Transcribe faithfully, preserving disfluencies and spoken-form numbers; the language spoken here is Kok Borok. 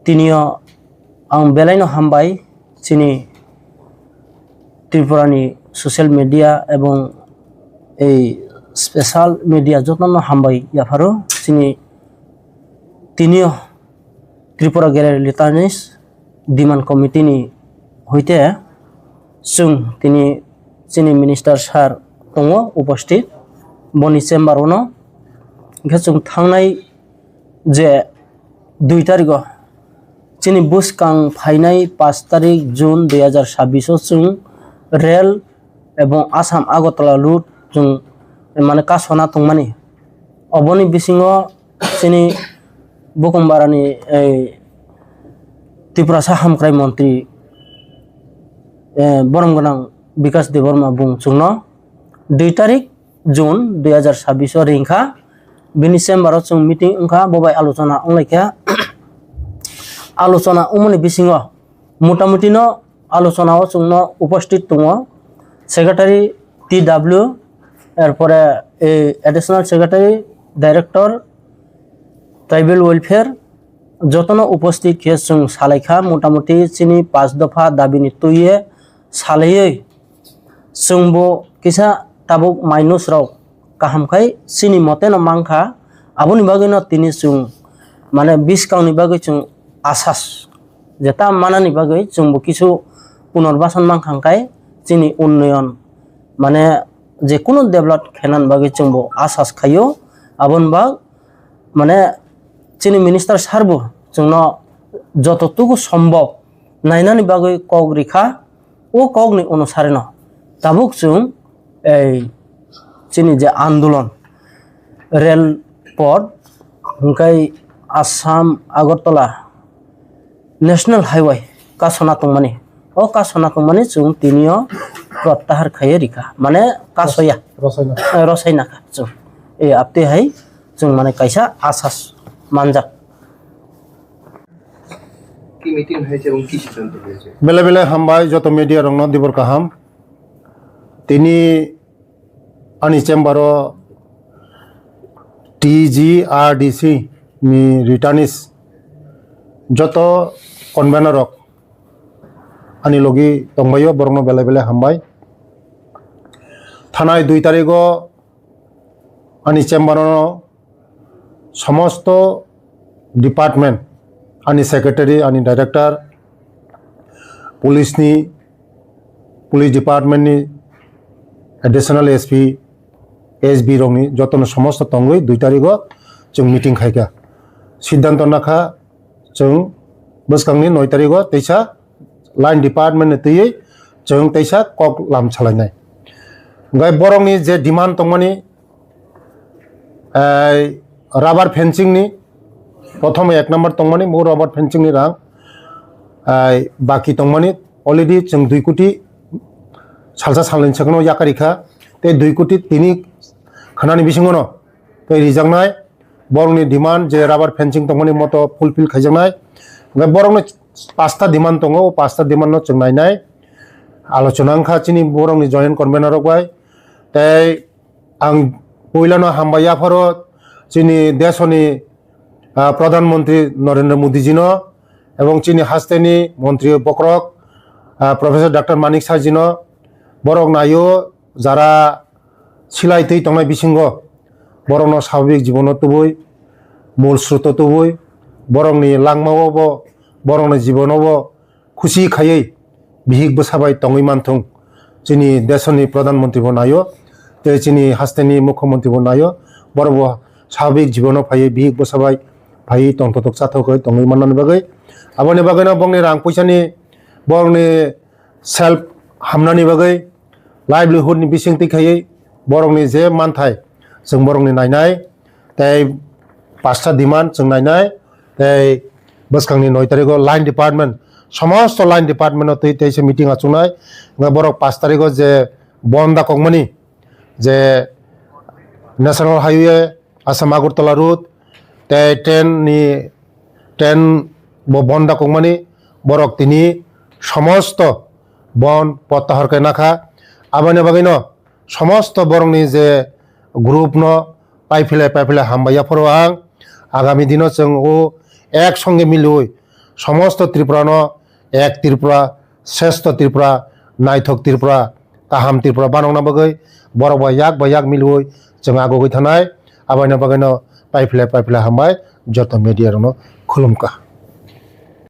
Tinio ang belaino hambai chini Tripurani social media ebong ei special media jotono hambai yapharo. Chini tinio Tripura Gallery Litanist Demand Committee ni hoite chwng tini chini minister sir tongo uposthit boni chamber o no. Hwnkhe chwng thangnai je dui tarikh o chini bwskang phainai paanch tarikh June dui hazar sabbish o chwng rail ebong Assam Agartala route chwng mane kasona tongmani. Oboni bisingo chini Bukumbarani ei Tiprasa hamkrai montri, eh, borom gwnang Bikas Debbarma bung chwngno dui tarikh June dui hazar sabbish o ringkha. Bini chamber o chwng meeting wngkha, bo bai alochona wnglaikha. Alochona wngmani bisingo motamuti no alochona o chwngno uposthit tongo secretary T W, erpore, eh, additional secretary, director, tribal welfare, jotono uposthit khe chwng salaikha, motamuti chini paanch dopha dabini twiwi salaiwi chwngbo kisa tabuk minus rok kaham khai chini moteno mankha, aboni bagwino tini chwng mane bwskangni bagwi chwng asas jeta manani bagwi chwngbo kisu punorbasan mankha khai chini unnoyon mane jekunu develop khainani bagwi chwngbo asas khaio, aboni bag mane chini minister sir bo chwngno joto tugu sombok nainani bagwi kok rikha, o kokni onusareno tabuk chwng ei chini je andolon rail port hwnkhe Assam Agartala National Highway kasona tongmani, o kasona tongmani chwng tinio prottahar khaiwi rikha, mane kasoya. Rosaina. Eh, rosaina kha chwng. E aptwi hai chwng mane kaisa asas manjak. Ki meeting hai se, ki siddhanto hai se? Belai belai hambai joto media rokno dibor kaham. Tini ani chamber o T G R D C ni returnees joto convener rok ani logi tongbaio, borokno belai belai hambai. Thanai dui tarikh o ani chamber o somosto department, ani secretary, ani director, police ni, police department ni additional S P, S B rokni jotono somosto tongwi dui tarikh o chwng meeting khaikha. Siddhanto nakha chwng bwskangni noi tarikh o teisa line department ni twiwi chwng teisa kok lam salainai. Hwnkhe borokni je demand tongmani, ai, rubber fencing ni, prothom ek number tongmani bo rubber fencing ni rang, ai, baki tongmani already chwng dui koti salsa salnwi swkno yakarikha, tei dui koti tini khwnani bisingono tei rijaknai borokni demand je rubber fencing tongmani moto fulfill khaijaknai. Hwnkhe borokni pasta demand tongo, o pasta demand no chwng nainai, alochona wngkha chini borokni joint convener rok bai. Tei ang puilano hambai yapharo chini desoni, ah, Pradhan Mantri Narendra Modi jino ebong chini hasteni montri bokrok, ah, Professor Doctor Manik Saha jino. Borok naio jara silai twi tongnai bisingo borokno swabhabik jibono tubui, mul sroto tubui, borokni langmao bo, borokni jibono bo khusi khaiwi bihik bwsa bai tongwi manthung. Chini desoni Pradhan Mantri bo naio, tei chini hasteni Mukhyamantri bo naio, borok bo swabhabik jibono phaiwi bihik bwsa bai phaiwi tongthotok chathokwk tongwi mannani bagwi. Aboni bagwino bongni rang puisani, borokni self hamnani bagwi, livelihood ni bisingtwi khaiwi borokni je manthai chwng borokni nainai, tei pasta demand chwng nainai, tei bwskangni noi tarikh o line department, somosto line department o twi teisa meeting achuknai. Hwnkhe borok paanch tarikh o je bon da kokmani, je National Highway Assam Agartala route tei train ni, train bo bon da kokmani, borok tini somosto bon prottahar khe nakha. Aboni bagwino somosto borokni je group no paiphilai paiphilai hambai yapharo ang. Agami dino chwng o ek songe miliwi Somosto Tripura no ek Tripura, sresto Tripura, naithok Tripura, kaham Tripura banokna bagwi borok bai yak bai yak milwi chwng agugwi thanai. Abaino bagwino paiphle paiphle hambai joto media rokno khulumkha.